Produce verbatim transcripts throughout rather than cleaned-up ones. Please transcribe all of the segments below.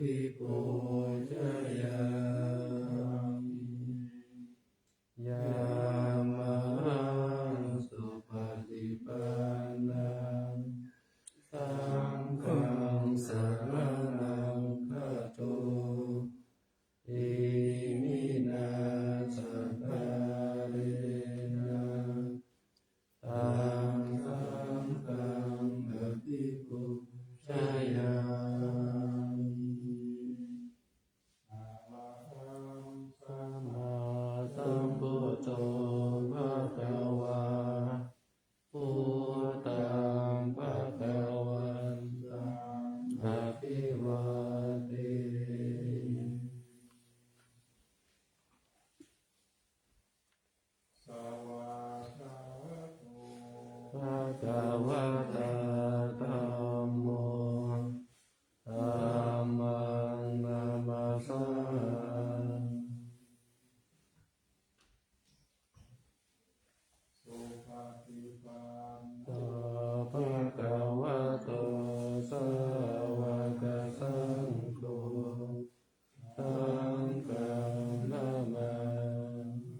abhipūjayāmi. Yāmahaṃ supaṭipannaṃ saṅghaṃ saraṇaṃ gato, iminā sakkārena taṃ saṅghaṃ abhipūjayāmi. Arahaṃ sammāsambuddho bhagavā, buddhaṃ bhagavantaṃ abhivādemi. Svākkhāto bhagavatā dhammo, dhammaṃ namassāmi. Supaṭipanno bhagavato sāvakasaṅgho, saṅghaṃ namāmi.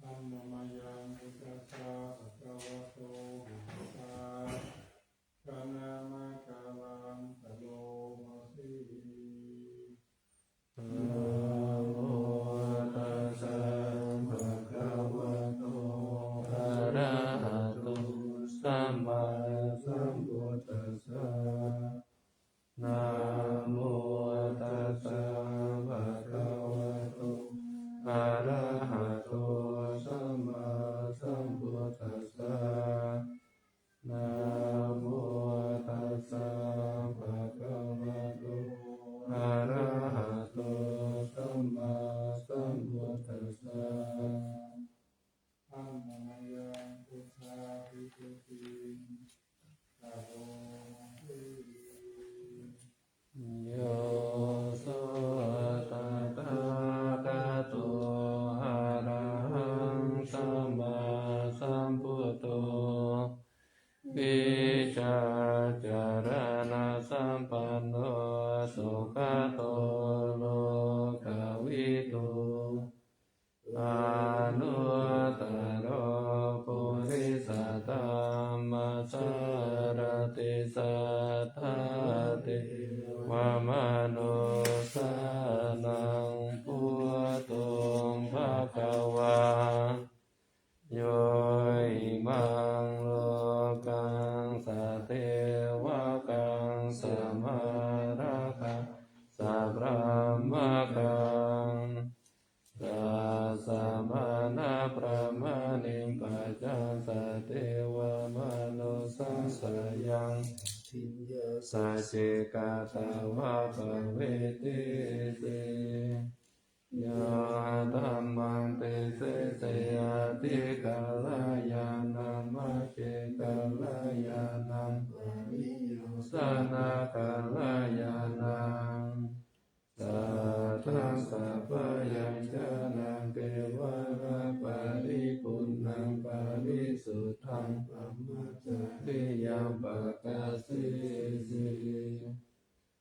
Annamayaṃ buddhassa bhagavato bhagavatā dhammaṃ namakāraṃ karoma se. Namo tassa bhagavato arahato sammāsambuddhassa. Namo tassa bhagavato arahato sammāsambuddhassa. Namo tassa bhagavato arahato sammāsambuddhassa. Annamayaṃ buddhavibhūtiṃ karoma se. Yo so tathāgato arahaṃ sammāsambuddho, vijjācaraṇasampanno sugato lokavidū, anuttaro purisadammasārathi satthā devamanussānaṃ buddho bhagavā. Yo imaṃ lokaṃ sadevakaṃ samārakaṃ sabrahmakaṃ sassamaṇabrāhmaṇiṃ pajaṃ sadevamanussasāyaṃ dinya sacchikatvā pavedesi. Yo dhammaṃ desese atikalayanam majjhe kalayanam pariyosāna kalayanam saddhaṃ sabbayañjanaṃ kevalaparipuṇṇaṃ parisuddhaṃ brahmacariyaṃ pakāsesi.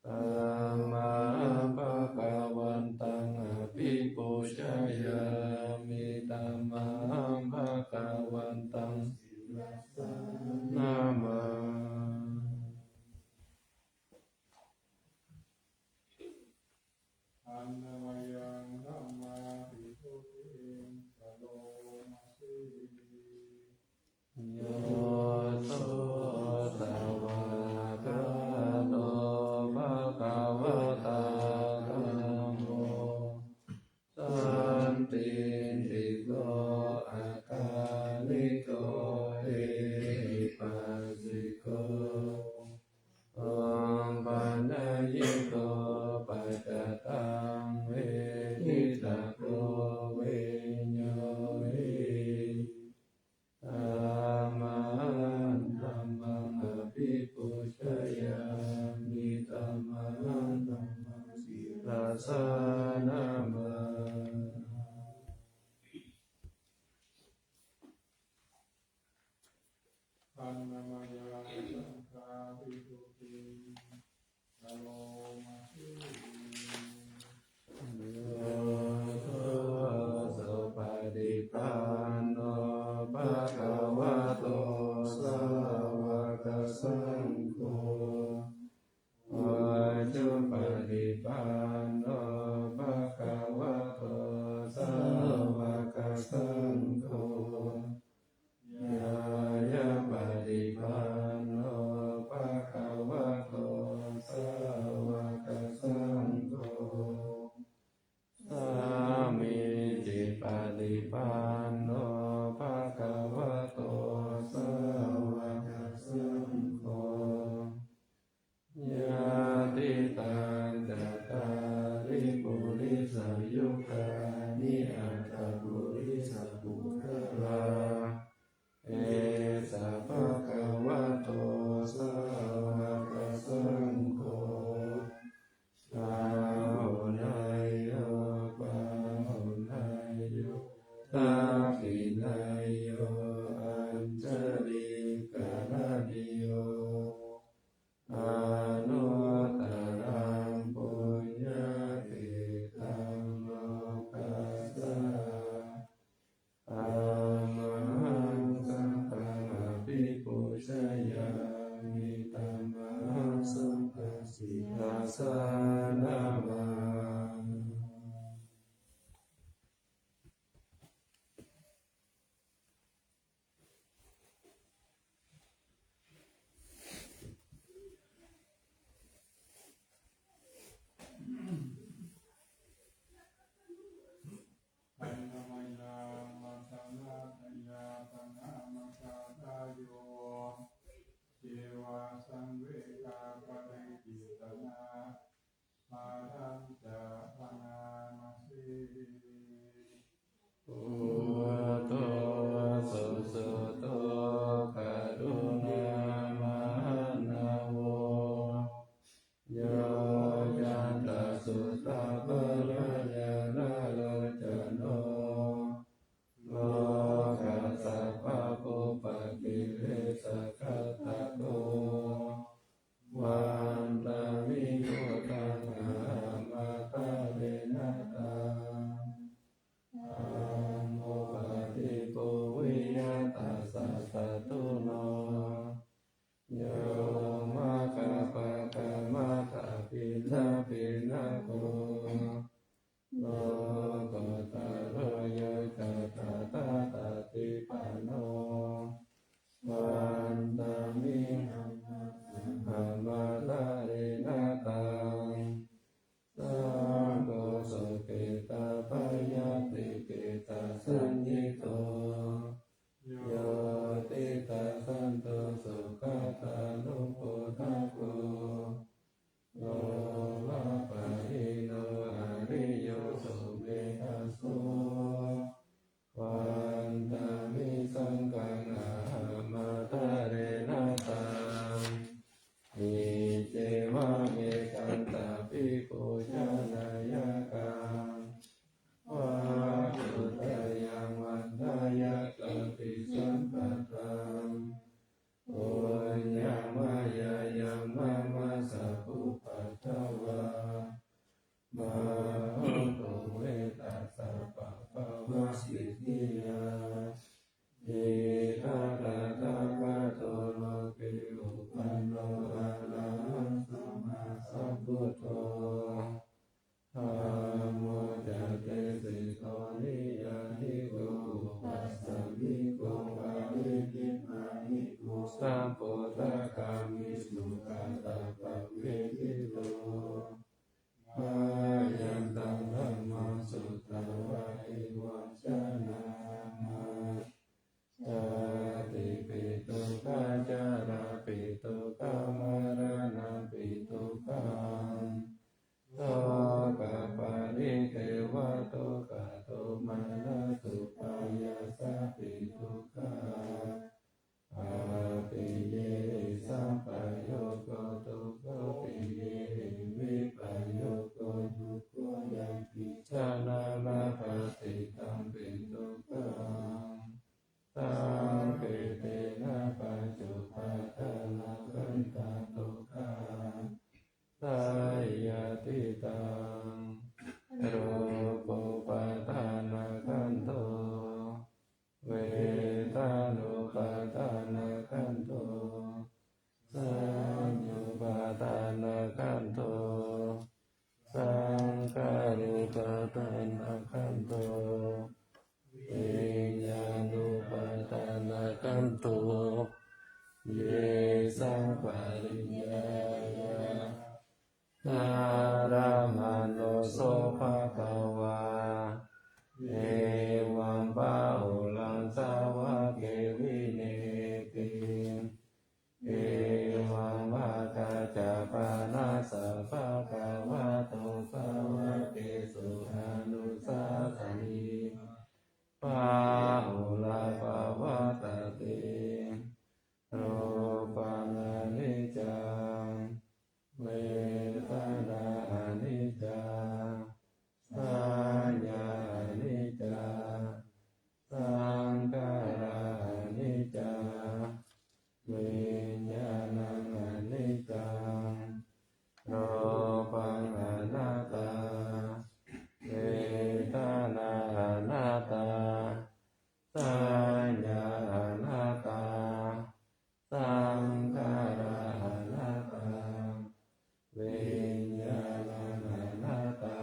Tammahaṃ bhagavantaṃ abhipūjayāmi. Tammahaṃ bhagavantaṃ sirasā namāmi. Annamayaṃ dhammavibhūtiṃ karoma se. Yo so svākkhāto bhagavatā dhammo, sandiṭṭhiko akāliko ehipassiko opanayiko paccattaṃ veditabbo viññūhīti. Tammahaṃ dhammaṃ abhipūjayāmi. Tammahaṃ dhammaṃ sirasā namāmi. Annamayaṃ saṅghā visuddhiṃ karoma se. Yo to supaṭipanno bhagavato sāvakasaṅgho, ujupaṭipanno bhagavato sāvakasaṅgho, ñāyapaṭipanno bhagavato sāvakasaṅgho, sāmīcipaṭipanno bhagavato sāvakasaṅgho, yadidaṃ cattāri purisayugāni aṭṭha purisapuggalā, esa bhagavato sāvakasaṅgho, āhuneyyo pāhuneyyo dakkhiṇeyyo añjalikaraṇīyo, anuttaraṃ puññakkhettaṃ lokassā. Tamhaṃ saṅghaṃ abhipūjayāmi, tamhaṃ saṅghaṃ sirasā namāmi. Handa mayaṃ vācanattayāpanamakattāyo, ceva saṃvegapaṭicittanā, bhātañca bhaṇāma se. Buddho susuddho karuṇāmahaṇṇavo, yoccantasuddhapallañāṇalocano, lokassa pāpūpakilesaghātako, vandāmi buddhaṃ ahamatharena taṃ. Dhammo paṭirupayaṃ tassa satthuno, yo maggapākamathapiṇṇapinako, lokuttaro yo tathāgatappaṭipanno, vandāmi buddhaṃ ahamatharena taṃ. Saṅgho sopātipattipaṭisanniṭṭhito, yo tiṭṭhañcanto sugatānugodhako, lomapahīno ariyo sometthaso, vandāmi saṅghaṃ ahamatharena taṃ. Iccevamekantabhikkhū jānāya kaṃ, vatthuttayaṃ vandāya kāpisampadaṃ. Puññaṃ mayā yaṃ mama sabbupaddavā, bhavatu me tassa pabbāvaṃ siddhiyā. Idha tathāgato loke uppanno arahaṃ sammāsambuddho, dhammo ca desito niyyāniko upasāmiko paranipphāniko sambuddhagāmī sugatappaṃ vedito. Mayantaṃ dhammaṃ sutvā devaṃ bhaṇāma. Jātipi dukkhā jarāpi dukkhā maraṇampi dukkhaṃ, sokaparidevadukkhadomanassupāyāsāpi dukkhā, appiyehi sampayogo dukkho, yesaṃ pariññāya saddhammanussoko bhagavā, evaṃ bahulaṃ sāvake vineti. Evaṃ vācā ca bhaṇassa bhagavato sāvakesu anussāsanīva bahulā pavattati. Rūpaṃ aniccaṃ, vedanā aniccā, saññā aniccā, saṅkhārā aniccā, viññāṇaṃ aniccaṃ. Rūpaṃ anattā, vedanā anattā, saññā anattā, saṅkhārā anattā, viññāṇaṃ anattā.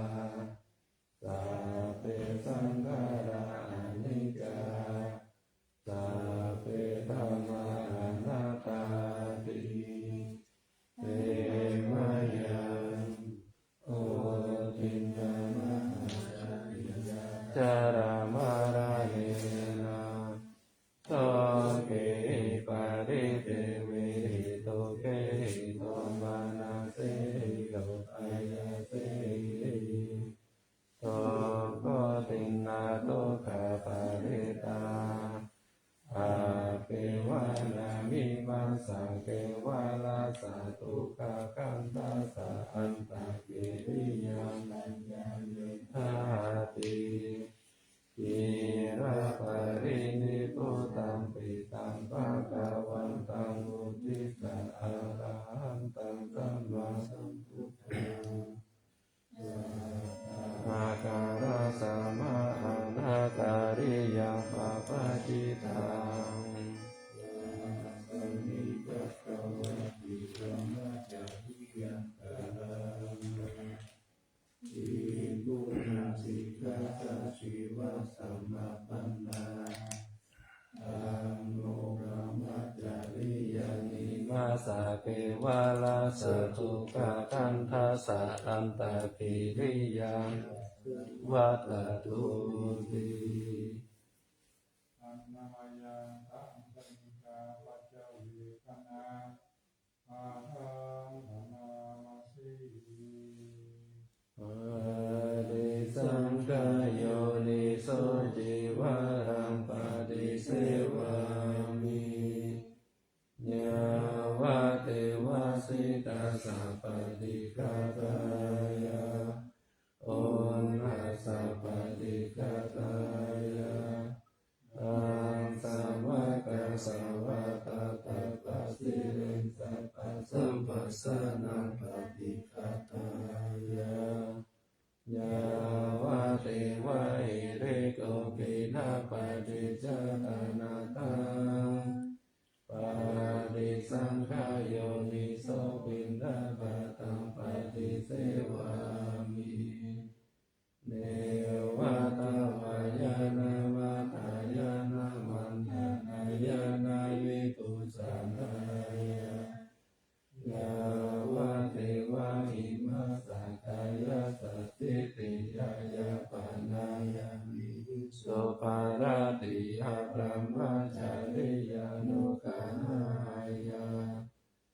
Sabbe saṅkhārā aniccā, sabbe dhammā anattāti. Te mayaṃ otinnā mahācariyañca jarāmaraṇena sokehi paridevehi dukkhehi domanassehi upāyāsehi. Dukkotinnā dukkhaparittā, appevaṇāni massa kevalassa dukkhakkhandhassa antakiriyā paññāyuṭṭhāti. Ciraparinibbutampi taṃ bhagavantaṃ uddissa arahantaṃ sammāsambuddhaṃ. Sakkārasmā anakāriyaṃ pabbajitaṃ. Bhikkhūnaṃ sikkhāsājīvasamapannā anukammacariyāni massa kevalassa dukkhakkhandhassa antakiriyā paṭivattanti. Annamayaṃ saṃsaṅkhā paccavekkhaṇā ṭṭhānaṃ bhaṇāma se. Paṭisaṅkhā yoniso cīvaraṃ paṭisevāmi yāvadeva sītassa paṭighātāya uṇhassa paṭighātāya aṃsamakasavātātapasiriṃsapasamphassānaṃ paṭighātāya yāvadeva hirikopinapaṭicchādanatthaṃ paṭisaṅkhā yoniso piṇḍapātaṃ paṭisevāmi neva davāya na madāya na maṇḍanāya na vibhūsanāya yāvadeva imassa kāyassa ṭhitiyā yāpanāya vihiṃsuparatiyā brahmacariyānuggahāya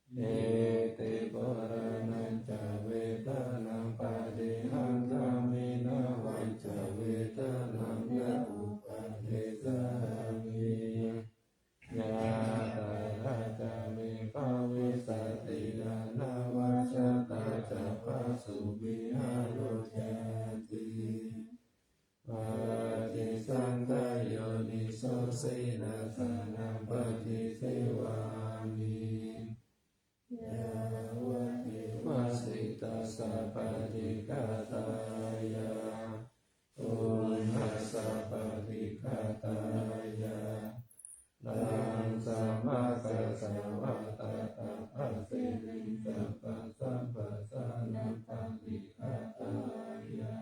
iti purāṇañca vedanaṃ paṭihaṅkhāmi navañca vedanaṃ na uppādessāmi. Yātrā ca me bhavissati anavajjatā ca phāsuvihāro cāti. Paṭisaṅkhā yoniso senāsanaṃ paṭisevāmi yāvadeva sītassa paṭighātāya uṇhassa paṭighātāya aṃsamakasavātātapasiriṃsapasamphassānaṃ paṭighātāya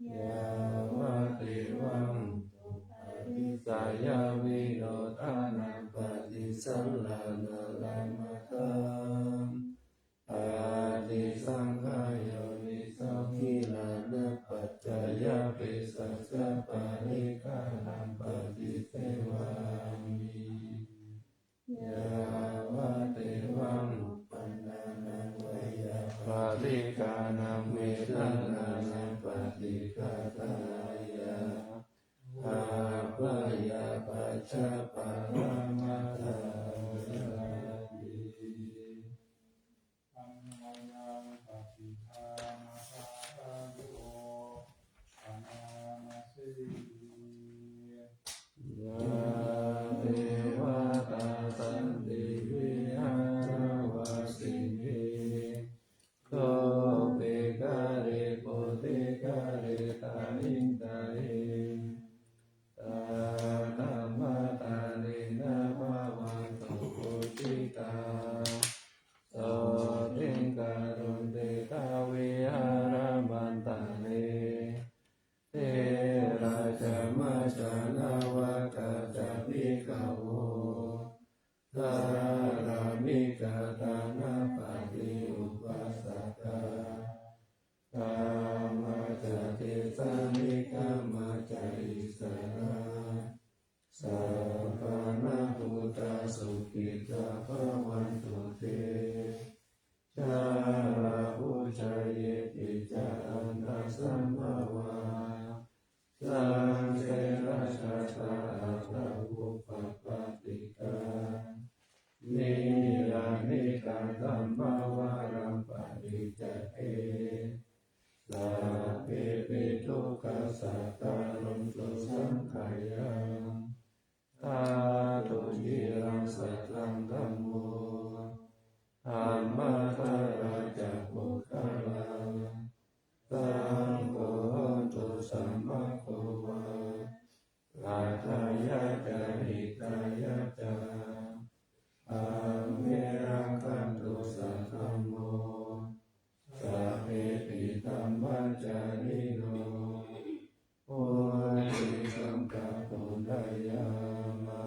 yāvadeva utuparissayavinodanaṃ paṭisallāna Saṅkhāraṃ paṭisaṅkhā yoniso gilānapaccayabhesajja parikkhāraṃ paṭisevāmi. Yāvadeva uppannānaṃ veyyābādhikānaṃ vedanānaṃ paṭighātāya, abyāpajjhaparamatāya. Dhammayaṃ paṭiggaṇhārahito anāyasena. Yā devatā santi vihāravāsinī, thūpe ghare bodhighare tahiṃ tahiṃ, tā dhammaddānena bhavantu pūjitā, sotthiṃ karontedha vihāramaṇḍale. Therā ca majjhā navakā ca bhikkhavo, sārāmikā dānapatī upāsakā, gāmā ca desā nigamā ca issarā, sappāṇabhūtā sukhitā bhavantu te. Jalābujā yepi ca aṇḍasambhavā, saṃsedajātā athavopapātikā, niyyānikaṃ dhammavaraṃ paṭicca te, sabbepi dukkhassa karontu saṅkhayaṃ. Ṭhātu ciraṃ sataṃ dhammo, dhammaddharā ca puggalā, saṅgho hotu samaggo va, atthāya ca hitāya ca. Amhe rakkhatu saddhammo, sabbepi dhammacārino, vuḍḍhiṃ sampāpuṇeyyāma,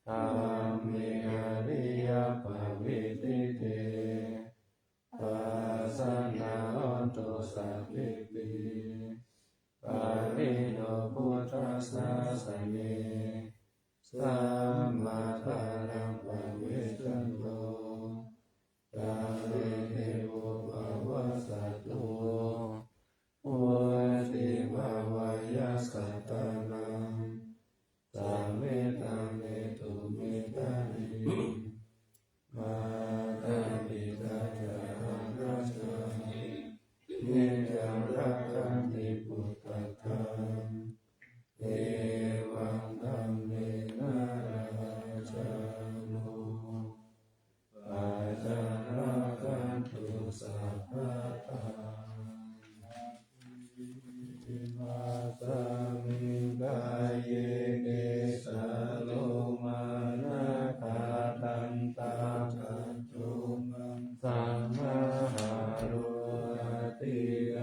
dhamme ariyappavedite. Pasannā hontu sabbepi, pāṇino buddhasāsane, sammā dhāraṃ pavecchanto, kāle devo pavassatu. Vuḍḍhibhāvāya sattānaṃ, samiddhaṃ netu medaniṃ. Mātā pitā ca atrajaṃ, niccaṃ rakkhanti puttakaṃ, evaṃ dhammena rājāno, pajaṃ rakkhantu sabbadā. Asmiṃ kāye kesā lomā nakhā dantā taco maṃ samāharo, aṭṭhī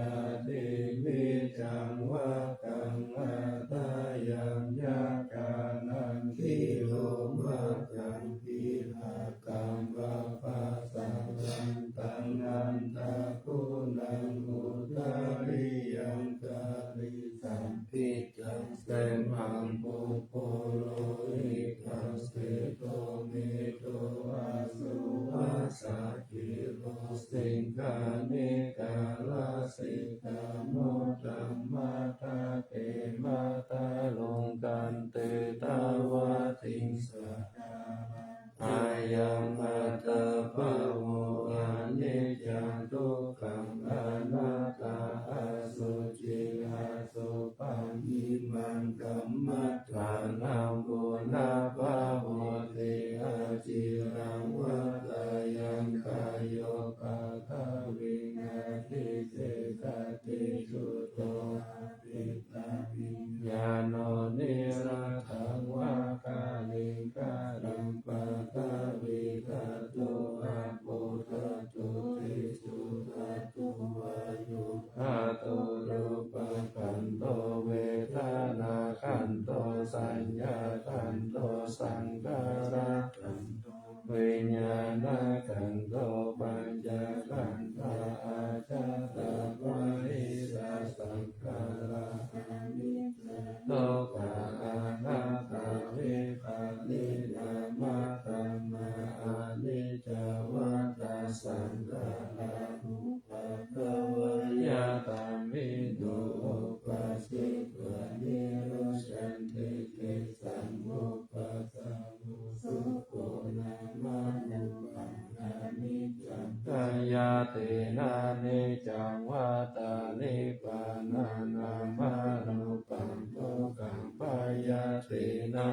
aṭṭhivījaṃ vaggaṃ athāyaṃ, yakkhānaṃ khīlomakaṃ, kilakkaṃ pabhāsavantaṃ, nandaguṇaṃ udariyaṃ, karīsaṃ piccaṃ semhaṃ pubbo lohitaṃ, sedo medo asū vasagiro, siṅghāṇikā lasikamottamā, dante mataruṅgaṇḍe tavatiṃsā. Ayaṃ attabhāvo aniccaṃ dukkhaṃ anattā, asuciṃ asubhaṃ imaṃ kammadānaṃ, punabbhavoti aciraṃ. Vatayaṃ kāyo padaviṃ adhisessati, chuddho apetaviññāṇo, niratthaṃva kaliṅgaraṃ. Paṭhavīdhātu āpodhātu tejodhātu vāyodhātu, rūpakkhandho vedanākkhandho saññākkhandho saṅkhārakkhandho, viññāṇakhandho pañcakkhandhā ajjhattabahiddhā saṅkhārā aniccā dukkhā anattā vipariṇāmadhammā aniccā vata saṅkhārā uppādavayadhammino uppajjitvā nirujjhanti tesaṃ vūpasamo sukho nāmarūpaṃ aniccaṃ khayati naniccaṃ vata nibbānaṃ nāmarūpaṃ dukkhaṃ khayati na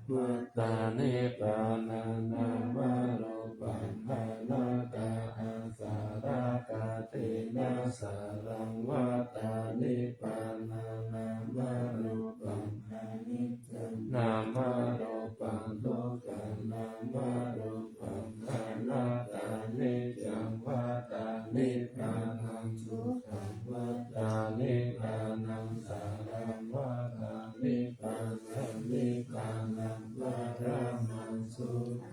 vata nibbānaṃ nāmarūpaṃ anattā asarakkhatena saraṃ vata nibbānaṃ nāmarūpaṃ aniccaṃ nāmarūpaṃ dukkhaṃ nāmarūpaṃ anattā niccaṃ vata nibbānaṃ sukhaṃ vata nibbānaṃ saraṃ vata nibbānaṃ nibbānaṃ paramaṃ sukhaṃ.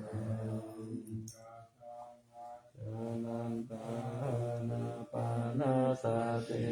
Ānantānapanasati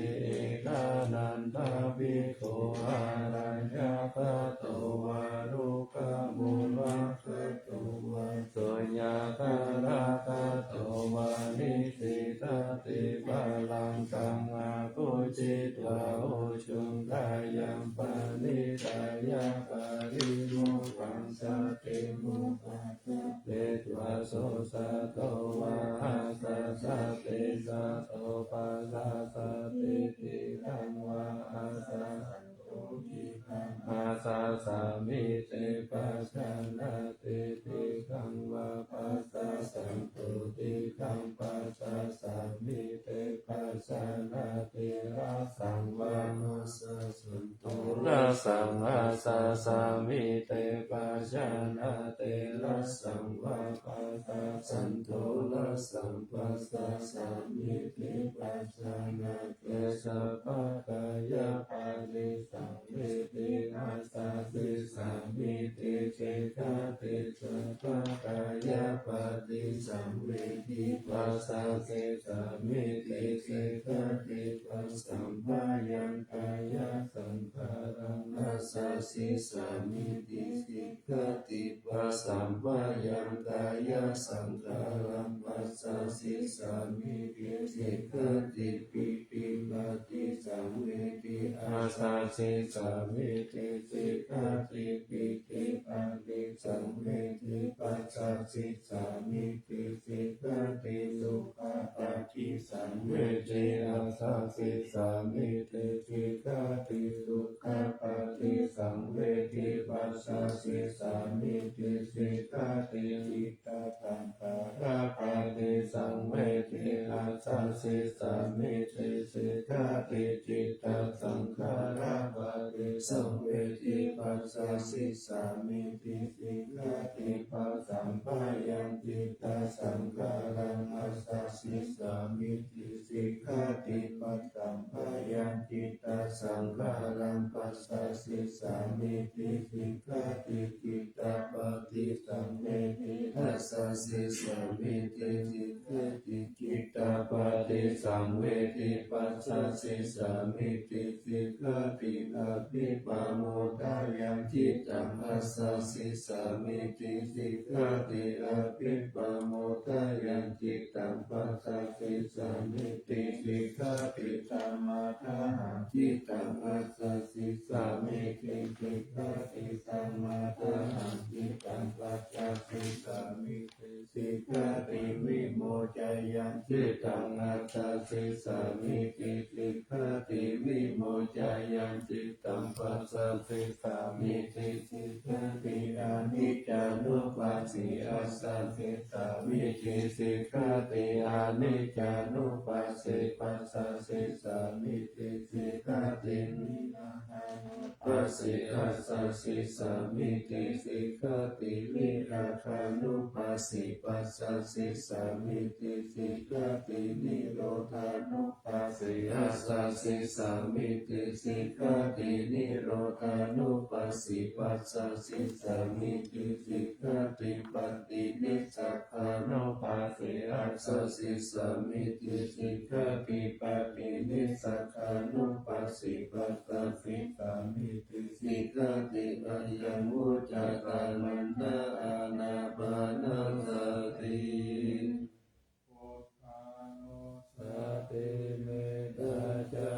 ekānantā bhikkhu araññagato vā rukkhamūlagato vā suññāgaragato vā nisissati pālaṅkaṃ ahukatvā ujuṃ kāyaṃ paṇidhāya parimukhasatimukhasatitvā susato vā asasati sato passasati ṭhitaṃ vā asasato ṭhitaṃ passasāmīti pajānāti ṭhitaṃ vā passassato ṭhitaṃ passasāmīti pajānāti rassaṃ vā passasanto rassaṃ passasāmīti pajānāti rassaṃ vā passassanto rassaṃ passasāmīti pajānāti sabbakāyapaṭisaṃvedhi passasissāmīti sikkhati sabbakāyapaṭisaṃvedhi passasissāmīti sikkhati passamphayaṃkāyasaṅkhāraṃ passasissāmīti sikkhati passamphayaṃkāyasaṅkhāraṃ passasissāmīti sikkhati piṭṭhibhātisaṃvedhi assasissāmīti sikkhati piṭṭhibhātisaṃvedhi passasissāmīti sikkhati sukhapaṭisaṃvedhi assasissāmīti sikkhati sukhapaṭisaṃvedhi passasissāmīti sikkhati cittasaṅkhārapaṭisaṃvedhi assasissāmīti sikkhati cittasaṅkhārapaṭisaṃvedhi passasissāmīti sikkhati passamphayaṃ cittasaṅkhāraṃ assasissāmīti sikkhati passamphayaṃ cittasaṅkhāraṃ passasissāmīti sikkhati cittapaṭisaṃvedhi assasissāmīti sikkhati cittapaṭisaṃvedhi passasissāmīti sikkhati abhippamodayaṃ cittaṃ assasissāmīti sikkhati abhippamodayaṃ cittaṃ passasissāmīti sikkhati samādāhaṃ cittaṃ assasissāmīti sikkhati samādāhaṃ cittaṃ passasissāmīti sikkhati vimocayaṃ cittaṃ assasissāmīti sikkhati vimocayaṃ cittaṃ passasissāmīti sikkhati aniccānupassī assasissāmīti sikkhati aniccānupassī passasissāmīti sikkhati virāgānupassī assasissāmīti sikkhati virāgānupassī pāsi passasi samiti sikkhati nirodhānupāsi assasi samiti sikkhati nirodhānupāsi passasi samiti sikkhati paṭinissagganupāsi assasi samiti sikkhati paṭinissagganupāsi passasi samiti sikkhati ayaṃ vuccati maṇḍa ānāpānasati. Buddhānussati mettā ca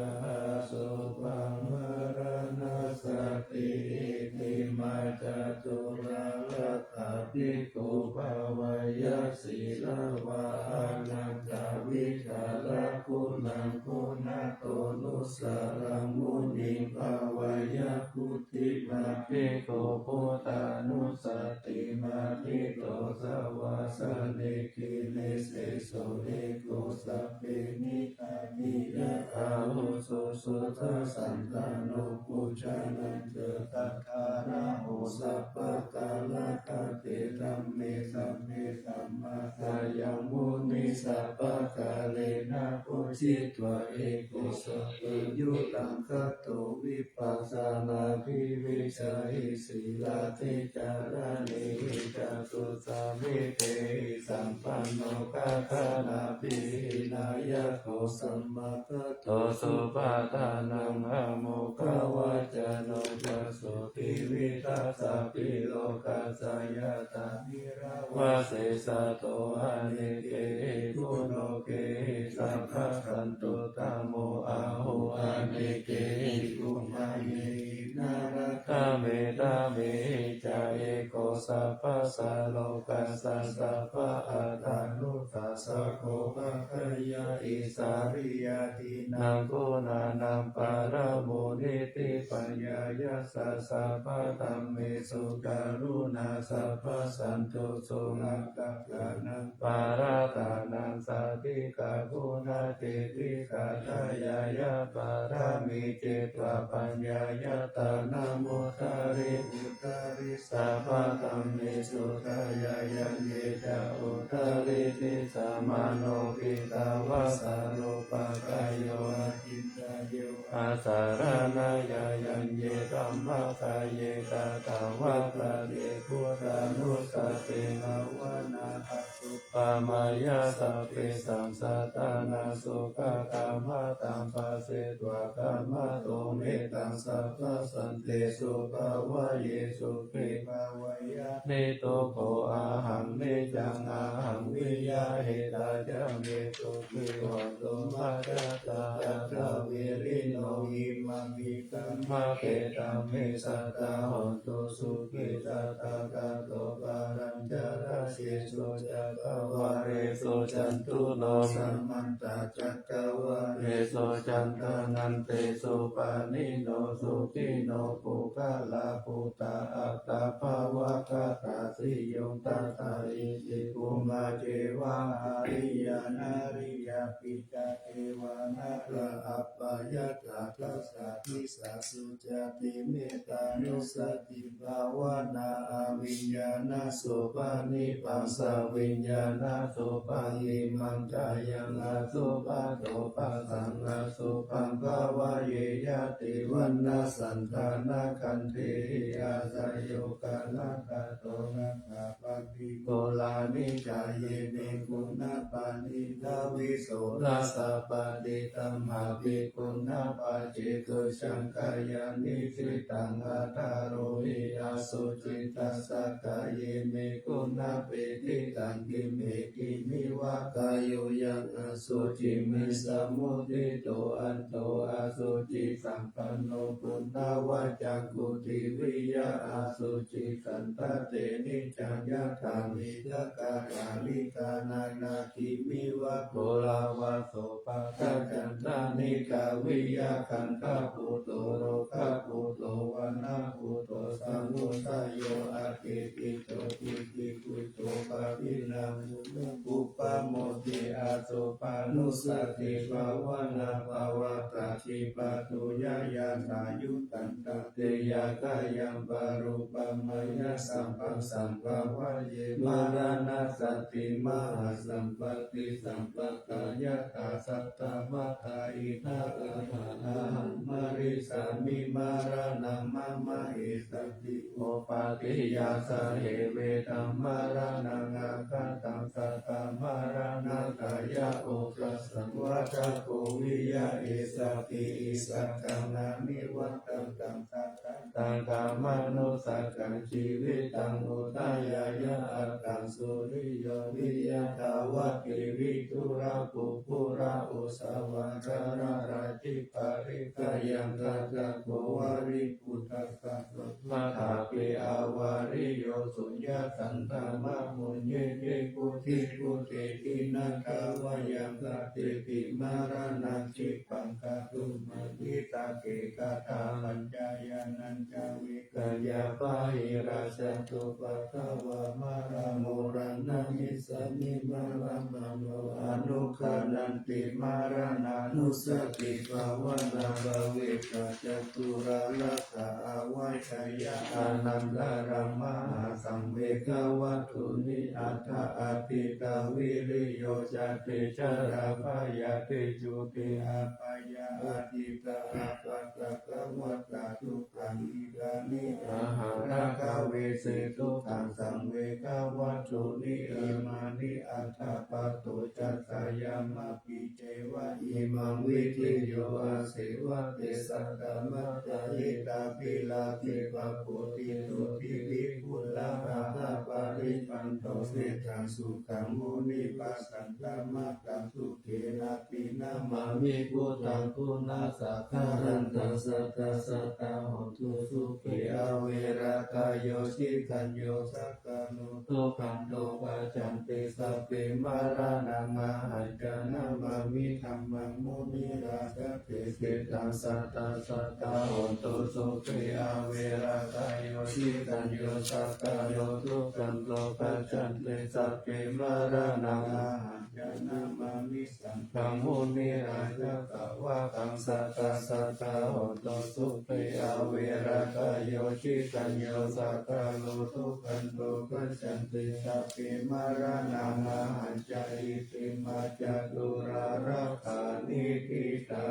asubhaṃ maraṇassati. Itimā catulā rakkha bhikkhū bhāweyya sīlavā anattā vicāraguṇaṃ guṇato nusaraṃ muniṃ bhāweyya. Khuttimā bhikkhū buddhānussati maṇḍito savāsane giriseso ekho sabbe migadīhi ahuso suddhasaṅghāno pujanañca saddhammaho sabbakārakate dhamme sabbe dhammassa yaṃ muni sabbakālena pūjitva ekho sabbe yuttaṃ gato vipassanābhivīcchaihi sīlatejaraṇehi catussaṃvidhehi sampanno gaganābhidhānaṃ nāyako sammāgato supaddanaṃ amoghavaccano pasotthi vītasabhi lokassa yattha nirāvā sesato anekehi guṇokehi sabbasantutamo ahu anekehi guṇakehi nānātha mettā mehi ca ekho sabbassa lokassa sabba attanudassako paccaññā isariyādīnaṃ guṇānaṃ paramoniṭṭhi paññāya ca sabbadhammesu karuṇā sabbasantuso attakānaṃ parattānaṃ sādhikaguṇacetikā dhāyāya pāramī cetvā paññāya tāna mudhari uddari sabbadhammesu dhāyayaṃ ye ca uddaritthi samāno khiḍḍāva sarūpakāyo aci ntayuṃ asaraṇāya yaṃ ye dhammakāye tathāgatagate buddhānussatibhāvanā asubhāmāya sabbesaṃ sattānaṃ sukhakammataṃ phasetvā kammato mettaṃ sabbasantesu bhāvayesu. Bhikkhave aniddukho ahaṃ niccaṃ ahaṃ viya hetā ca me sukhī hontu majjhattā. Atha virino imaṃ hi dhammakkhettaṃ me sadā hontu sukhī tathāgato pālañcarakesu cakkavāḷesu cātulokā samantā cakkavāḷesu cantanaṃ tesu pāṇino sukhino puggalā bhūtā attabhāvagatā siyuṃ tathā iti bhummā ceva ariyā nariyā pi ca devā nalā appagaṭṭhā dasa disā sucati mettānussatibhāvanā abhiññānasubhaṃ nibbaṃsaviññānasubhaṃ imaṃ kāyaṃ asubhato bhasaṃ asubhaṃ bhāvaye. Ñātimittā santā nakkhattaṃ āsayo kallaṃ tato atthappaṭi pūrāṇi ca ye me guṇā pāṇinā vīsaḷasā paṭitamhāpi guṇapacceto saṅkhāya niṭṭhitaṃ athārohi asucitassa kāye me guṇā peṭṭhitaṃ. Kimme kimiva kāyo yaṃ asuciṃ visamuṭṭhito atho asucisampanno puṇṇavaccaṃ puthiviya asuci santhate niccaṃ yathā middhakā balikā nānābhimiva ghoravā sopāga cantanikkā viyākanthabhūto rogabhūto vaṇṇabhūto saṃyuttā yo atikkiṭṭho kittibujjo pagginā guṇukūpamodī. Asupanussatibhāvanā pavattati patthuyā yathāyuttaṃ. Tattheyyathāyaṃ parūpamāya sabbasaṃ bhava ye maraṇasāti mahāsampattisampattāyattha satta matthā idha ahaṃ marissāmi maraṇaṃ mama esa ti upādiya sahe vedamaraṇaṃ aggahaṃ satta maraṇatthāya oghassaṃ vaḍḍhako viya esa ti issakaṃ anivaṭṭantaṃ sattataṃ kamānusakaṃ jīvitaṃ udayāya aṭṭhaṃsu riyo viya dāvatthi vidhūra pugghula ussava dharā raji parittayaṃ kaṭṭhako vali puttaka saha matthāpi avariyo suññataṃ dhammamunehi vuḍḍhibhūte jiññatavayaṃ satehi maraṇaṃ khippaṃ kātumatthitatthete kathāpaccayānañca vigaññā bāhirajjhattupaddavamāraṃ maraṇaṃ issāmi maraṇaṃ no anugggaṇhanti maraṇānussatibhāvanā bhāvitā caturārakkha avajjeyya anantaraṃ mahāsaṃvegavatthu niyaṭṭha atītaviriyo ca tejarabbhaya tejodhi apāya atītā apattakkhamatā dukkhā niddhāni aharakkhā vesi dukkhaṃ saṃvegavatthuni imāni aṭṭha paṭo chattā yamā pi ceva imaṃ vidhi yo aseva te satta matthā hitābhilapi pako tiṭṭho ti vipulā ahaparipatto mettaṃ sukhaṃ munipasantamattā sukhena pi namāmi buddhaṃ punasaṅkharantaṃ satta satta hontu sukhe averā kāyo citañño sakāro sukhanto paccanti sabbe maraṇaṃ ahañca namāmi dhammaṃ munirājadesetaṃ satta satta hontu sukhe averā kāyo citañño sakāro sukhanto paccanti sabbe maraṇaṃ ahañca namāmi saṅghaṃ munirājasāvakaṃ satta satta hontu sukhe averā kāyo citañño sakāro sukhanto paccanti sabbe maraṇaṃ ahañca iti ma caturārakkha niṭṭhitā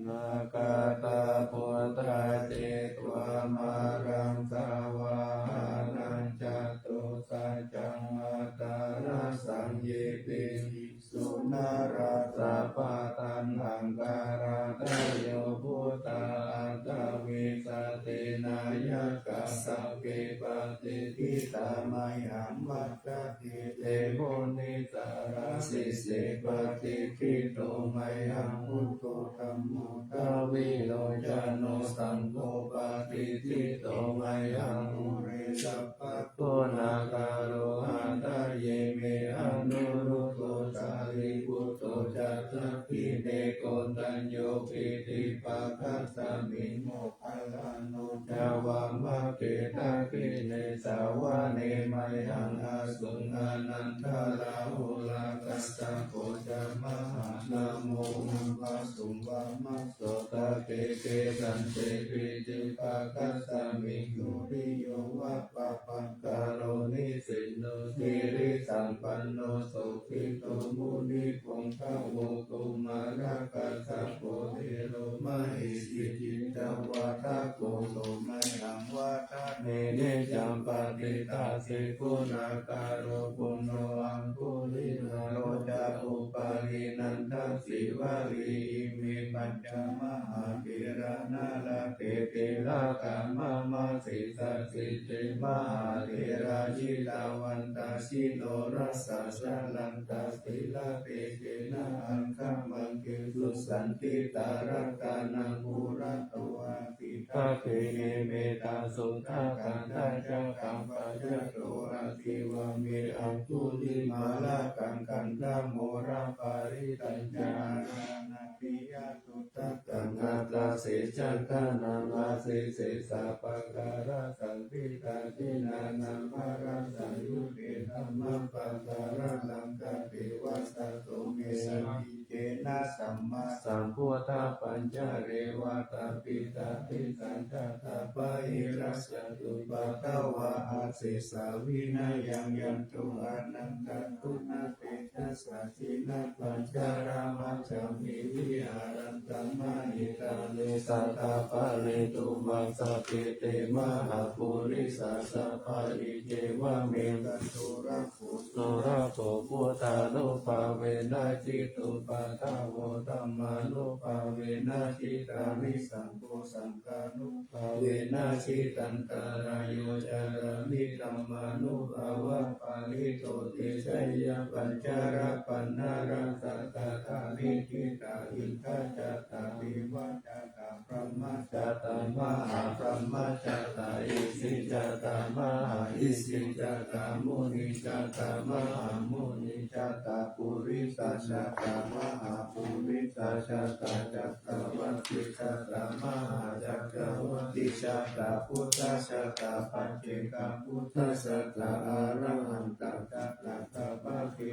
nāgā taputtā jetvā māraṃ savāhanaṃ catusaccāmataraṃ saññe piviṃsu narāsabhā taṇhaṅkarādayo buddhā aṭṭhavīsati nāyakā sabbe patiṭṭhitā mayhaṃ matthake te munissarā sīse patiṭṭhito mayhaṃ buddho dhammo dvilocano saṅgho patiṭṭhito mayhaṃ ure sabbaguṇākaro hadaye me anuruddho sārīputto ca dakkhiṇe koṇḍañño piṭṭhibhāgasmiṃ moggallāno ca vāmake dakkhiṇe savane mayhaṃ āsuṃ ānandarāhulā kassapo ca mahānāmo ubhāsuṃ vāmasotake. Kesante piṭṭhibhāgasmiṃ suriyo va pabhaṅkaro nisinno sirisampanno sobhito munipuṅgavo. Kumārakassapo thero mahesī cittavādako so mayhaṃ vadane niccaṃ patiṭṭhāsi guṇākaro. Puṇṇo aṅgulimālo ca upālī nandasīvalī ime pañca mahātherā nalāṭe tilakā mama. Sesāsīti mahātherā jitavantā jinorasā jalantā sīlatejena aṅgamaṅgesu saṇṭhitā. Ratanaṃ purato āsi dakkhiṇe mettasuttakaṃ dhajaggaṃ pacchato āsi vāme aṅgulimālakaṃ. Khandhamoraparittañca āṭānāṭiyasutta kaṃ ākāse chadanaṃ āsi sesā pākārasaṇṭhitā. Jinā nānāvarasaṃyutte dhammapākāralaṅkate vata so me sakiccena sammāsambuddhā Pañcarevatabhi tatthisañjātā bāhirajjhattupaddavā asesā vinayaṃ yantu anantaguṇatejasā. Jinapañjaramajjhamhi viharantaṃ mahītale sadā pālentu maṃ sabbe te mahāpurisāsabhā. Iccevamevaṃ surakkhū surako buddhānubhāvena jitupaddavo dhammānubhāvena jitārisaṅgho saṅghānubhāvena jitantarāyo carāmi dhammānubhāvapālito. Te jayapañjarapaṇṇaraṃ satattha nikkhitā indajātā devajātā brahmajātā mahābrahmajātā tā isijātā mahāisijātā munijātā mahāmunijātā purisajātā mahāpurisajātā cakkavātijātā mahācakkavātijātā buddhajātā paccekabuddhajātā arahantajātā sabbadhi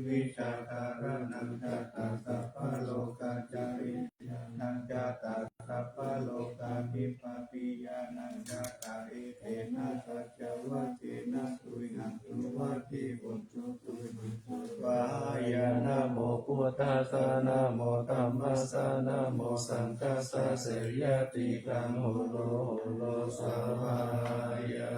vijjādharaṇañjātā sabbalokācari ñāṇañjātā sabbalokādhipatiñāṇañjātā tā etena saccavajjena tuyhaṃ suvatthi hotu tuyhaṃ suvāhāya. Namo buddhassa, namo dhammassa, namo saṅghassa, jayati dhammoro horo savāhāya.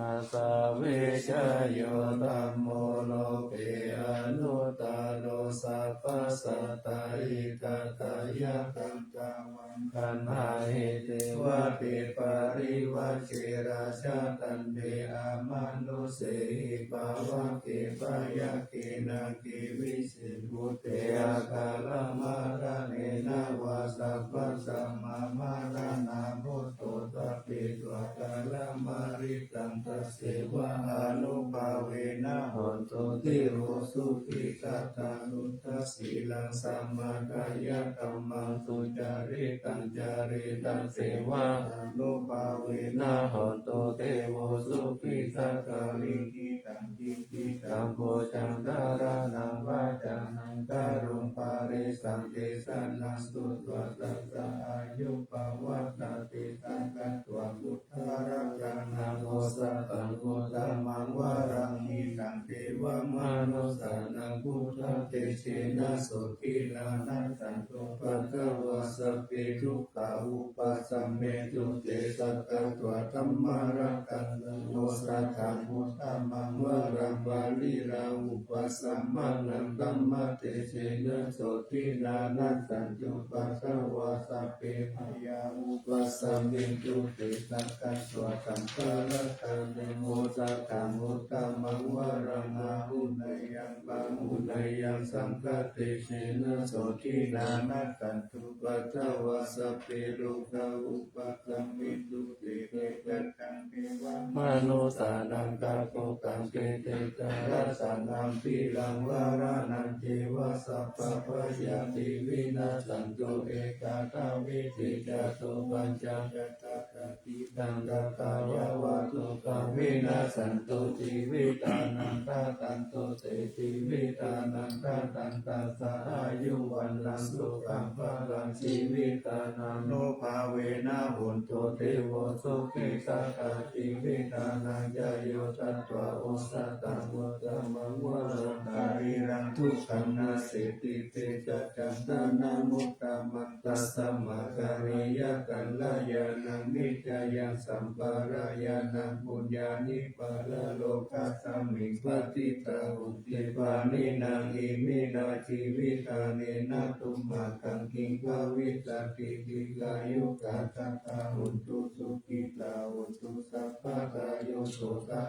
Āsavejayo dhammo loke anuttaro sabbasattahitatthāya taṃ taṃ gandhāhetvā te parivajje rājadaṇḍe amanussehi pāvake byagghe nāge vise bhūte akālamaraṇena vā sabbasmā maraṇā mutto sabbe dvāraṃ mariṃ taṃ tasseva ānubhāvena hontu devo sukhī sadā suddhasīlaṃ samādāya dhammaṃ sucaritaṃ careti tasseva ānubhāvena hontu devo sukhī sadā likkhitaṃ cintitaṃ pūjaṃ dhāraṇaṃ vācanaṃ garuṃ parisaṃ desanaṃ sutvā tassa āyu pavaḍḍhatīti. Sakkatvā buddharatanaṃ osathaṃ uttamaṃ varaṃ hitaṃ devamanussānaṃ buddhatejena sotthinā nassantupaddavā sabbe dukkhā vūpasamentu te. Sakkatvā dhammaratanaṃ osathaṃ uttamaṃ varaṃ pariḷāhūpasamanaṃ dhammatejena sotthinā nassantupaddavā sabbe bhayā vūpasamentu te. Sakkatvā saṅgharatanaṃ osathaṃ uttamaṃ varaṃ āhuneyyaṃ pāhuneyyaṃ saṅghatejena sotthinā nassantupaddavā sabbe rogā vūpasamentu te. Yadi taṃ devamanussānaṃ katvāna kaṃsati tejavajjhaṃ ambhīraṃ varāṇañceva sabbabhayāpi vinassantu ekadha vitti cato pañca tattha satidaṃ katvā yāva dukkhaṃ vinassantu jīvitanaṃ dadantu te jīvitanaṃ dadantassa āyu vaṇṇaṃ sukhaṃ balaṃ jīvitā ānubhāvena hontu devo sukhī sadā. Jīvitānañca yo datvā osathaṃ uttamaṃ varaṃ sārīraṃ dukkhānaṃ nassanti te ca taṃ ṭhānamuttamaṃ. Tasmā kalyāṇakalyāṇaṃ niccāya sampādāya puññāni paralokasmiṃ patiṭṭhāsi pāṇinā. Iminā jīvitane na tumhākaṃ kiṃ bhavissatīti. Dīghāyukā sadā hontu sukhitā hontu sabbadā. Yo sotthaṃ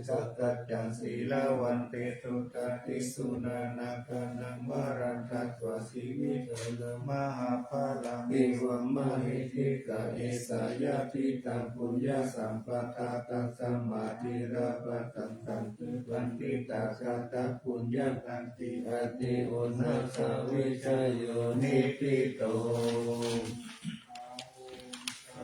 saccaṃ sīlavantesu tathī suṇātha kaṇhaṃ varaṃ datvā jīvitā mahapphalaṃ. Evaṃ mahiddhikā esa yadidaṃ puññasampadā tasmā dīvāpaṭibbānti paṇḍitāgatā puññatāti. Atthi uṇhassa vijayo niṭṭhito.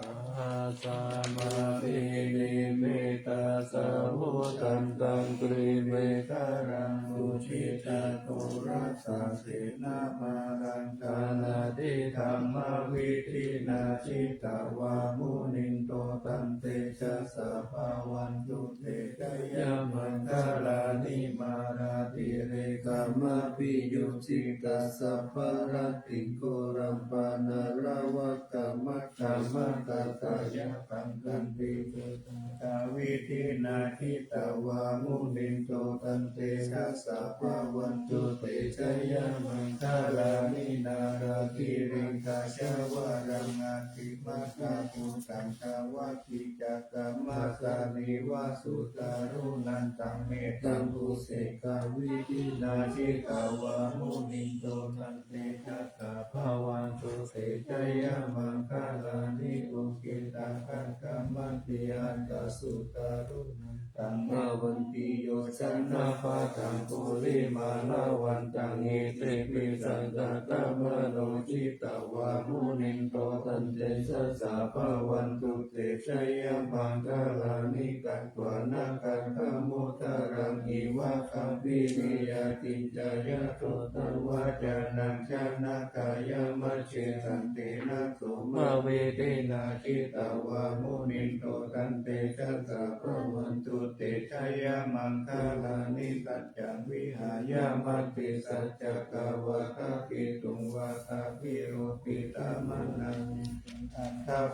Sahassamabhinimmitasāvudhantaṃ girimekhalaṃ Jitaghorasasenamāraṃ dānādidhammavidhinā jitavā munindo tantejasā bhavatu te jayamaṅgalāni. Mārātirekamabhiyujjhitasabbarattiṃ ghorampanāḷavakamakkhamathaddhayakkhaṃ khantīsudantavidhinā jitavā munindo tantejasā bhavatu te jayamaṅgalāni. Nāḷāgiriṃ gajavaraṃ atimattabhūtaṃ dāvaggicakkamasanīva sudāruṇantaṃ mettambusekavidhinā jitavā munindo tantejasā bhavatu te jayamaṅgalāni. Ukkhittakhaggamatihatthasudāruṇantaṃ dhāvantiyojanapathaṅgulimālavantaṃ iddhībhisaṅkhatamano jitavā munindo tantejasā bhavatu te jayamaṅgalāni. Katvāna kaṭṭhamudaraṃ iva gabbhinīyā ciñcāya duṭṭhavacanaṃ janakāyamajjhe santena somavidhinā jitavā munindo tantejasā bhavatu te jayamaṅgalāni. Saccaṃ vihāya matisaccakavādaketuṃ vādābhiropitamanaṃ vijitamanaṃ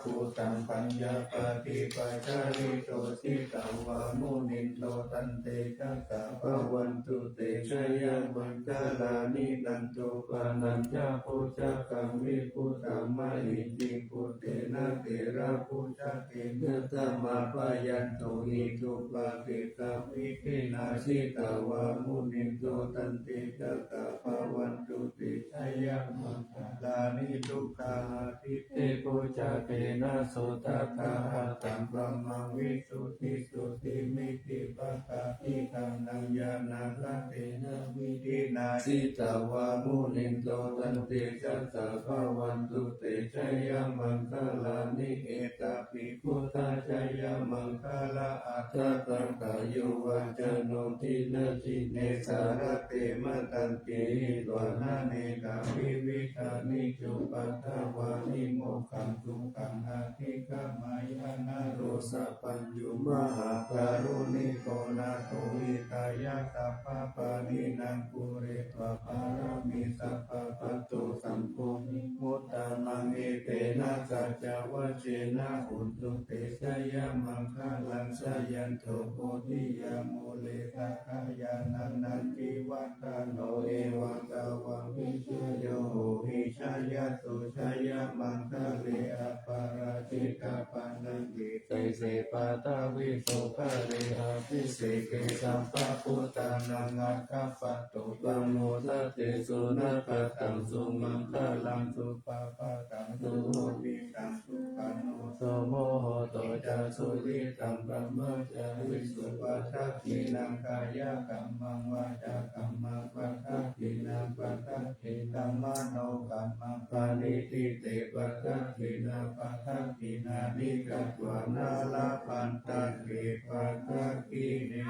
buddhaṃ paññāpadīpajalito jitavā munindo tantejasā bhavatu te jayamaṅgalāni. Nandopanandabhujagaṃ vibudhaṃ mahiddhiṃ puttena therabhujagena damāpayanto iddhūpadesavidhinā jitavā munindo tantejasā bhavatu te jayamaṅgalāni. Duggāhadiṭṭhibhujagena sudaṭṭhahatthaṃ brahmaṃ visuddhijutimiddhibakābhidhānaṃ ñāṇāgadena vidhinā jitavā munindo tantejasā bhavatu te jayamaṅgalāni. Etāpi buddhajayamaṅgalaaṭṭhagāthā yo vācano dinadine sarate matandī hitvānanekavividhāni cupaddavāni mokkhaṃ sukhaṃ adhigameyya naro sapañño. Mahākāruṇiko nātho hitāya sabbapāṇinaṃ pūretvā pāramī sabbā patto sambodhimuttamaṃ etena saccavajjena hotu te jayamaṅgalaṃ. Jayanto bodhiyā mūle sakyānaṃ nandivaḍḍhano evaṃ tvaṃ vijayo hohi jayassu jayamaṅgale aparājitapallaṅke sīse paṭhavipokkhare abhiseke sabbabuddhānaṃ aggappatto pamodati. Sunakkhattaṃ sumaṅgalaṃ supabhātaṃ suhuṭṭhitaṃ sukhaṇo sumuhutto ca suyiṭṭhaṃ brahmacārisu padakkhiṇaṃ kāyakammaṃ vācākammaṃ padakkhiṇaṃ padakkhiṇaṃ manokammaṃ paṇidhī te padakkhiṇā padakkhiṇāni katvāna labhantatthe padakkhiṇe.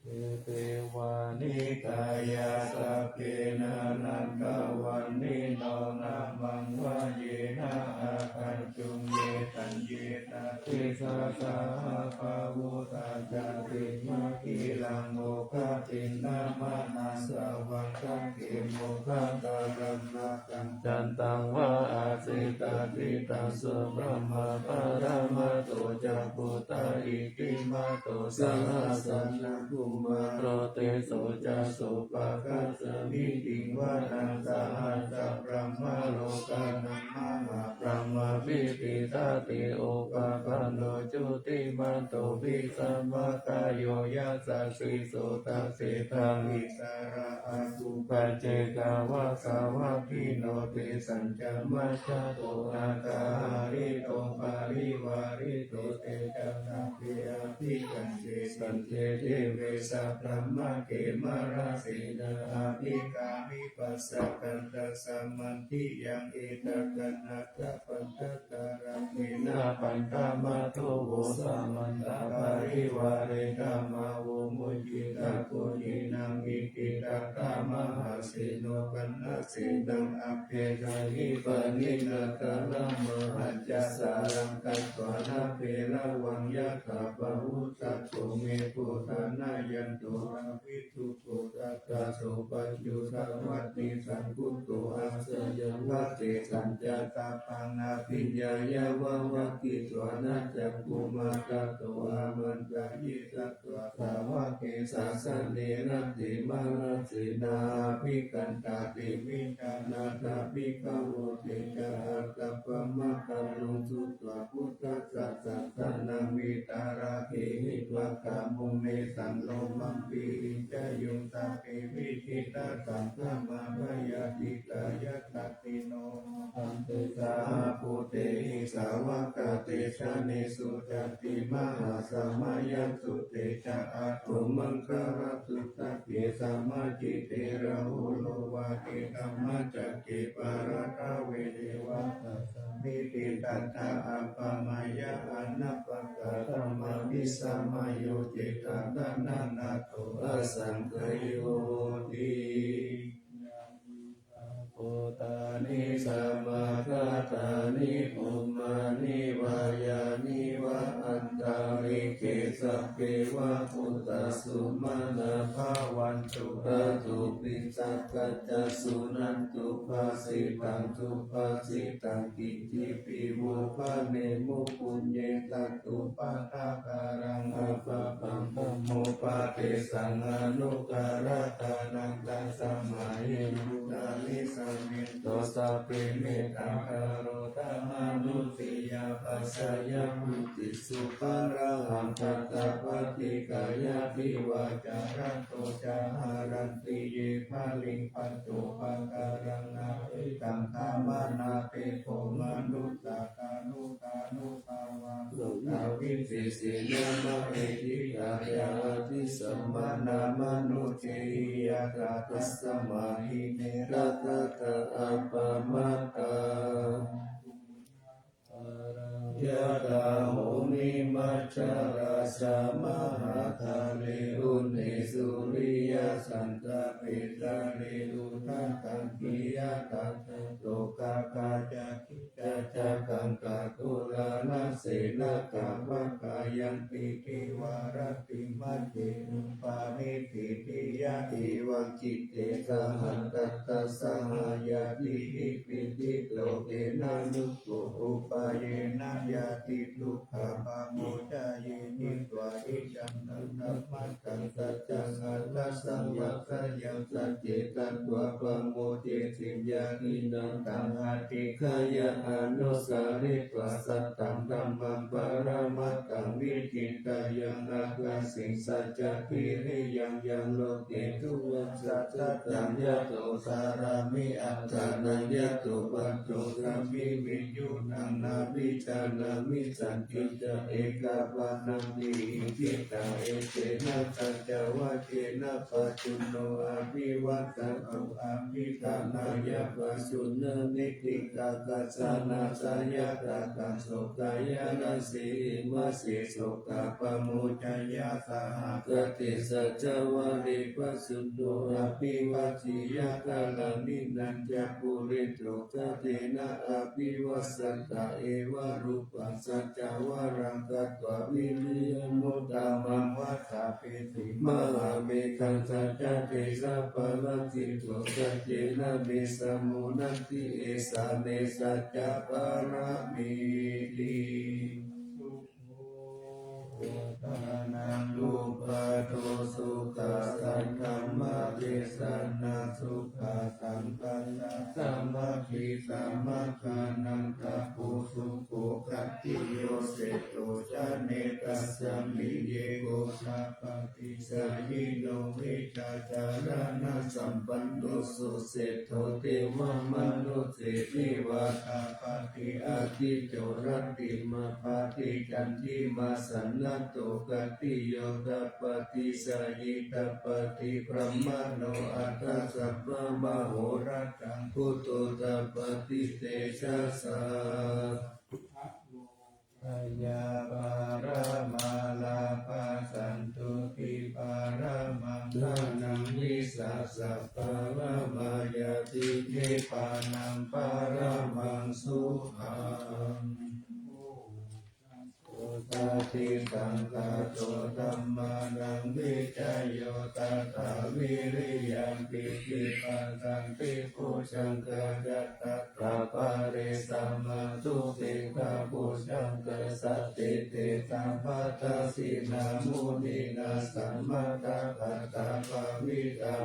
Sabbe devā hitāya sabbe nānattavaṇṇino nāmaṃ vayena āgañchuṃ ye caññe sadisā saha pavutthajātimakkhīlaṃ oghatiṇṇamanāsavaṃ dakkhemoghataraṃ nāgaṃ candaṃva asitātitaṃ subrahmabaramatto ca puttā iddhimato saha sanaṅkumāro tisso ca sopāga smiṃ piṃ vanaṃ sahassabrahmalokānaṃ mahābrahmābhitiṭṭhati upapanno jutimanto bhismākāyo yasassi so dasettha vijālā āgū paccekavasavattino tesañca majjhato aṭṭhahatthito parivārito te ca sabbe abhikkante santike deve sabrahmake mārasenā abhikkāmi paccattaṃ samandiyaṃ etha gaṇhatha bandhatha rāmena bandhamatthu vo samantā parivāretha mā vo muñcittha koci Seno kaṇhasenaṃ abhiññāya, pāṇinā talamāhacca, saraṃ katvāna bheravaṃ, yathā pāvussako megho, thanayanto avidhuttho, tadā so paccudāvatti, saṅkuddho asayaṃvase. Tañca sabbaṃ abhiññāya, vavakkhitvāna cakkhumā, tato āmantayi satthā, sāvake sāsane rate. Mārasenā abhikkantā, te vijānātha bhikkhavo. Te ca ātappamakaruṃ, sutvā buddhassa sāsanaṃ, vītarāgehi pakkāmuṃ, nesaṃ lomampi iñjayuṃ. Sabbe vijitasaṅgāmā, bhayātītā yasassino, modanti saha bhūtehi, sāvakā te janesutāti. Mahāsamayaṃ sutejaṃ, athomaṅgalaṃ tusagge, samācite rahulobhate, dhammacakke paratave, devā sabbītiṃ tadā appamāya. Anappakāsaṃ abhiyujjhitasaraṇaṃ, nato asaṅkhayoti. Bhūtāni samāgatāni, bhummāni vā yāni va antalikkhe, sabbe va bhūtā sumanā bhavantu, athopi sakkacca suṇantu bhāsitaṃ. Subhāsitaṃ: kiñcipi vo bhaṇemu puññe, tathūpādākaraṃ appaṃ, dhammupadesaṃ anukaratanaṃ, tasmā hi bhūtā nisāmetho, sabbe mettaṃ karotha mānusiyā pajāya, vuṭṭhī subharaṃ dhatha, paṭiggayapi vācārato ca, haranti ye baliṃ pañcupākāraṃ, na tesaṃ samānā, te kho manussā kāruññānubhāvā, buddhavisisenā mahiddhikāya, abhisamānā mānusehiyā ca, tasmā hi ne rakkhatha appamattā. Yathā homi majjha rājamahātale, uṇhisūriyasaṅkape jale, udakaṅkhe yathā cando, gagā ca kicca ca kaṅkā, tūlā nasenaggā, pahāyanti devā rattimajjhe, upavitti bhiyā iva citte, saha tattha saha ñātibhi, pīḷito tenā nuppu upāyena, ñātidukkhā pamuccayeti. Svāhitaṃ dhammaṃ saccaṃ ariyaṃ saccum, sacce katvā pamuccati, ñātinaṃ taṃ adhikkāya, anusaritvā sataṃ dhammaṃ, paramatthaṃ vichittayaṃ, akāsiṃ sacchakiriyañca, loke tuvaṃ saccattaṃ, yato carāmi attānaṃ, yato paccassaṃ viññuhi naṃ, na vijānāmi saññaṃ ca, ekapāṇaṃ tiṇṇaṃ etena saccavajjena, pajjunno abhivajjati, abhiṭhānāya pajjuṇṇaṃ, itihitākasaṇasayatakaṃ, sokāya rājasīmase, sokā pamuccaya saha, kate saccavajje pajjunno, abhivajjiya kālāni, nañca pūretvā kattena, abhivajjatā evarūpaṃ, saccavajjālaṃ katvā viriyamuttamaṃ, vāsāpesuṃ mahāmeghasaccaṃ, tejapālaṅkito, saccena me sammodati, esā me saccapāramīti. Sudānaṃ uppādo, sukhā saddhammadesanā, sukhā saṅghassa sāmaggī, samaggānaṃ tapo sukho, khattiyo seṭṭho ca netthasmi, ye kho tappati jayino, vijjācaraṇasampanno, suseṭṭho devamanussānaṃ, tappati ādicco rattimābhāti, candimā sannaddho khattiyo, tappati jhāyī tappati brāhmaṇo, atha sabbamahorattaṃ buddho tappati tejasā. Jaya pāramā lābhā, santuṭṭhī pāramā dhanaṃ, vissāsaparamā ti saṅkhāto dhammānaṃ vicayo tathā viriyampīti passaddhi bojjhaṅgā ca tathāpare samādhupekkhabojjhaṅgā sattete sabbadassinā muninā sammadakkhātā bhāvitā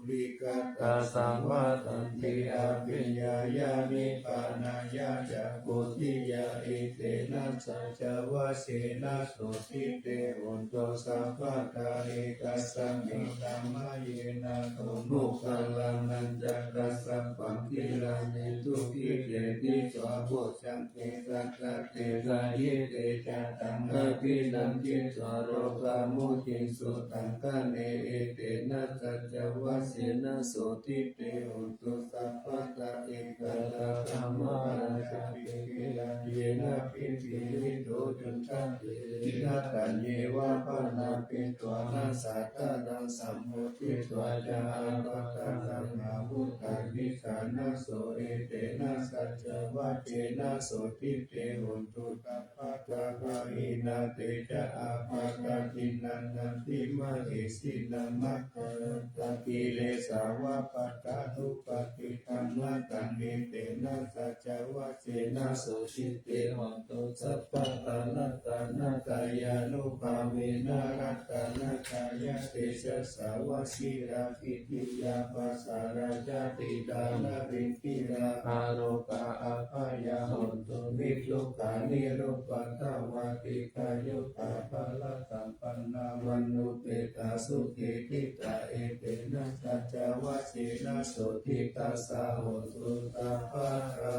bahulīkatā sāmatthanti abhiññāya nibbānāya ca bodhiyā. Etena saccavajjena sotthi te hotu sabbadā. Ekasmiṃ samaye nātho moggallānañca kassapaṃ gilāne dukkhite disvā bojjhaṅge satta desayi. Te ca taṃ abhinanditvā rogā mucciṃsu taṅkhaṇe. Etena saccavajjena sotthi te hotu sabbadā. Ekadā dhammarājāpi gelaññenābhipīḷito cundattherena taññeva bhaṇāpetvāna sādaraṃ sammoditvā ca ābādhā tamhā vuṭṭhāsi ṭhānaso. Etena saccavajjena sotthi te hotu sabbadā. Pahīnā te ca ābādhā tiṇṇannampi mahesinaṃ maggāhatakilesā va pattānuppattidhammataṃ. Etena saccavajjena sotthi te hotu sabbadā. Ratanattayānubhāvena ratanattayatejasā vajirakkhittiyā pasārā ca tiṇṇannamiddhiyā ārogā abhayā hontu niddukkā nirupaddavā. Dīghāyutā balassa- pannā vaṇṇuppetā sukhitthitā. Etena saccavajjena sotthi tassa hotu sabbadā.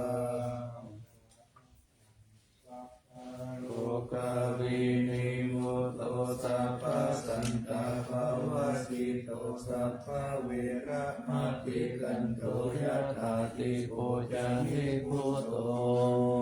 Rogā vinimutto sabbasantāpavajjito sabbaveramatikkanto yathā dīpo ca nibbuto.